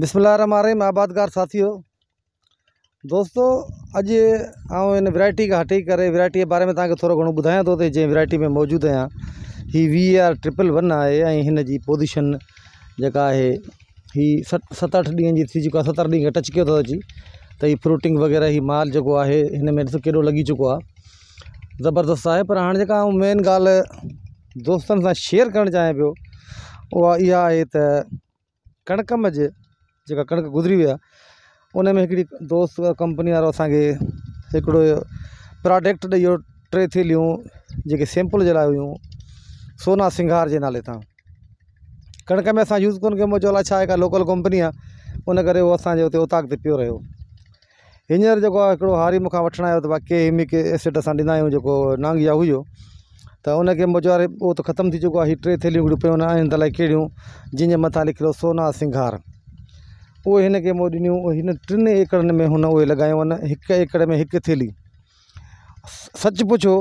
بسم الله الرحمن الرحيم آبادگار ساٿيو دوستو اڄ آئون ان ورائٽي کان هٽي ڪري ورائٽي جي باري ۾ توهان کي ٿورو گهڻو ٻڌايان ٿو ته جنهن ورائٽي ۾ موجود آهيان هي وي آر ٽرپل ون آهي ۽ هن جي پوزيشن جيڪا آهي هي ست اٺ ڏينهن جي ٿي چڪو آهي ستر ڏينهن کي ٽچ ڪيو اٿس اچي ته هي فروٽنگ وغيره هي مال جيڪو آهي هن ۾ ڏسو ڪيڏو لڳي چڪو آهي زبردست آهي پر هاڻي جيڪا آئون مين ڳالهه دوستن سان شيئر ڪرڻ چاهيان پيو اها اها آهي ته ڪڻڪ منجهه جيڪا ڪڻڪ گذري وئي آهي ان ۾ هڪڙي دوست ڪمپني وارو اسانکي هڪڙو پراڊڪٽ ڏئي ويو ٽي ٿيلهيون جيڪي سيمپل جي لاءِ هيون سونا سنگهار جي نالي سان ڪڻڪ ۾ اسان يوز ڪونه ڪيو مون چيو الائي ڇا آهي ڪا لوڪل ڪمپني آهي ان ڪري اهو اسانجي اتي اوطاق تي پيو رهيو هينئر جيڪو آهي هڪڙو هاري مون کان وٺڻ آيو ته ڀاء ڪي هيمڪ ايسڊ اسان ڏيندا آهيون جيڪو نانگ يا هيو ته ان کي مون چيو يار اهو ته ختم ٿي چڪو آهي هي ٽي ٿيلهيون هڪڙيون پيون آهن ته الائي ڪهڙيون جنهن جي مٿان لکيل هو سونا سنگهار اهي هن کي مون ڏنيون هن ٽن ايڪڙن ۾ هن اهي لڳايون آهن هڪ ايڪڙ ۾ هڪ ٿيلهي سچ پڇو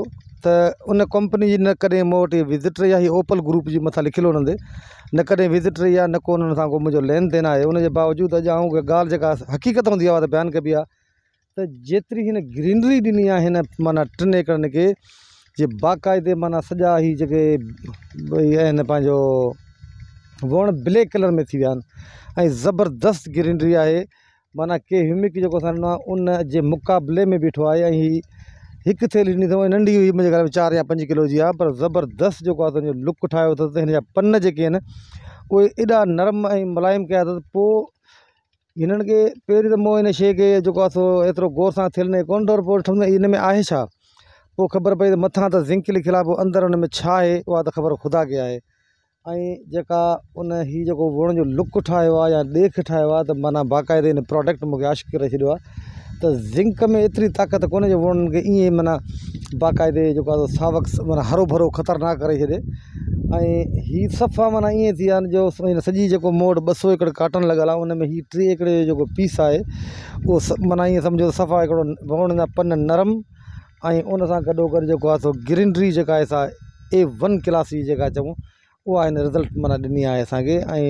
ته ان ڪمپني جي نه ڪڏهن مون وٽ وزٽ رهي آهي اوپل گروپ جي مٿان لکيل هو انهن تي نه ڪڏهن وزٽ رهي آهي نه ڪو انهن سان ڪو منهنجو لين دين آهي ان جي باوجود اڄ آئون ڳالهه جيڪا حقيقت هوندي آهي اها ته بيان ڪبي آهي ته جيتري هن گرينري ڏني آهي هن معنيٰ ٽن ايڪڙن کي جي باقاعدي معنيٰ سڄا هي جيڪي ڀئي آهن پنهنجو وڻ بليڪ ڪلر ۾ ٿي ويا آهن ۽ زبردست گرينري آهي معنيٰ ڪي هيومڪ جيڪو اسان ڏنو آهي ان جي مقابلي ۾ بيٺو آهي ۽ هي هڪ ٿيلهي ڏني اٿئون ننڍي هئي منهنجي خيال ۾ چار يا پنج ڪلو جي آهي پر زبردست جيڪو آهي تنهنجو لڪ ٺاهيو اٿس هن جا پن جيڪي آهن اهي ايڏا نرم ۽ ملائم ڪيا اٿس پوء هنن کي پهرين ته مون هن شيء کي جيڪو آهي سو ايترو غور سان ٿيلهي ۾ ڪونه ڏٺو پوء ڏٺم ته هن ۾ آهي ڇا پوء خبر پئي ته مٿان ته زنڪ لکيل آهي پوء اندر ان ۾ ڇا آهي اها ته خبر خدا کي آهي ۽ جيڪا ان هي جيڪو وڻ جو لڪ ٺاهيو آهي يا ڏيک ٺاهيو آهي ته معنيٰ باقاعدي ان پراڊڪٽ مونکي عاشق ڪري ڇڏيو آهي ته زنڪ ۾ ايتري طاقت ڪونهي جو وڻن کي ائين معنيٰ باقاعدي جيڪو آهي ساوڪ معنيٰ هرو ڀرو خطرناڪ ڪري ڇڏي ۽ هي صفا معنيٰ ائين ٿي ويا آهن جو سڄي جيڪو مون وٽ ٻه سو ايڪڙ ڪاٽن لڳل آهي ان ۾ هي ٽي ايڪڙ جو جيڪو پيس آهي اهو معنيٰ ائين سمجهو صفا هڪڙو وڻ جا پن نرم ۽ ان سان گڏو گڏ جيڪو آهي سو گرينري جيڪا آهي سا اي ون ڪلاس جي جيڪا چئون اها هن رزلٽ معنيٰ ڏني آهي اسانکي ۽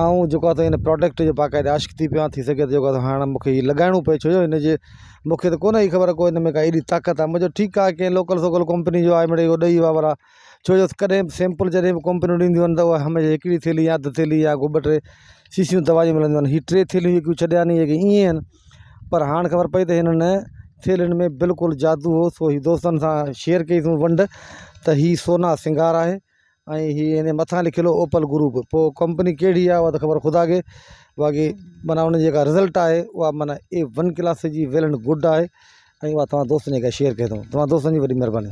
آئون جيڪو آهي سو هن پراڊڪٽ جو باقاعده عاشق ٿي پيو آهيان ٿي سگهي ٿو جيڪو آهي هاڻي مونکي هي لڳائڻو پئي ڇو جو هن جي مونکي ته ڪونه هئي خبر ڪو هن ۾ ڪا ايڏي طاقت آهي منهنجو ٺيڪ آهي ڪنهن لوڪل سوڪل ڪمپني جو آهي مڙئي اهو ڏئي ويو آهي ڀلا ڇو جو ڪڏهن به سيمپل جڏهن به ڪمپنيون ڏينديون آهن ته اها هميشه هڪڙي ٿيلهي يا اڌ ٿيلهي يا ڪو ٻه ٽي شيشيون دوا جون ملنديون آهن هي ٽي ٿيلهيون جيڪيون ڇڏيا آهن اهي ائين آهن پر هاڻ خبر پئي ته هنن ٿيلهين ۾ بلڪل جادو هو سو هي دوستن سان شيئر ڪئي سون ونڊ ته هي سونا سنگهار آهي ۽ هي هن مٿان لکيل هو اوپل گروپ پوء ڪمپني ڪهڙي آهي اها ته خبر خدا کي باقي معنيٰ ان جي جيڪا رزلٽ آهي اها معنيٰ اي ون ڪلاس جي ويل اينڊ گڊ آهي ۽ اها توهان دوستن جي اڳيان شيئر ڪئي اٿئون توهان دوستن جي وڏي مهرباني.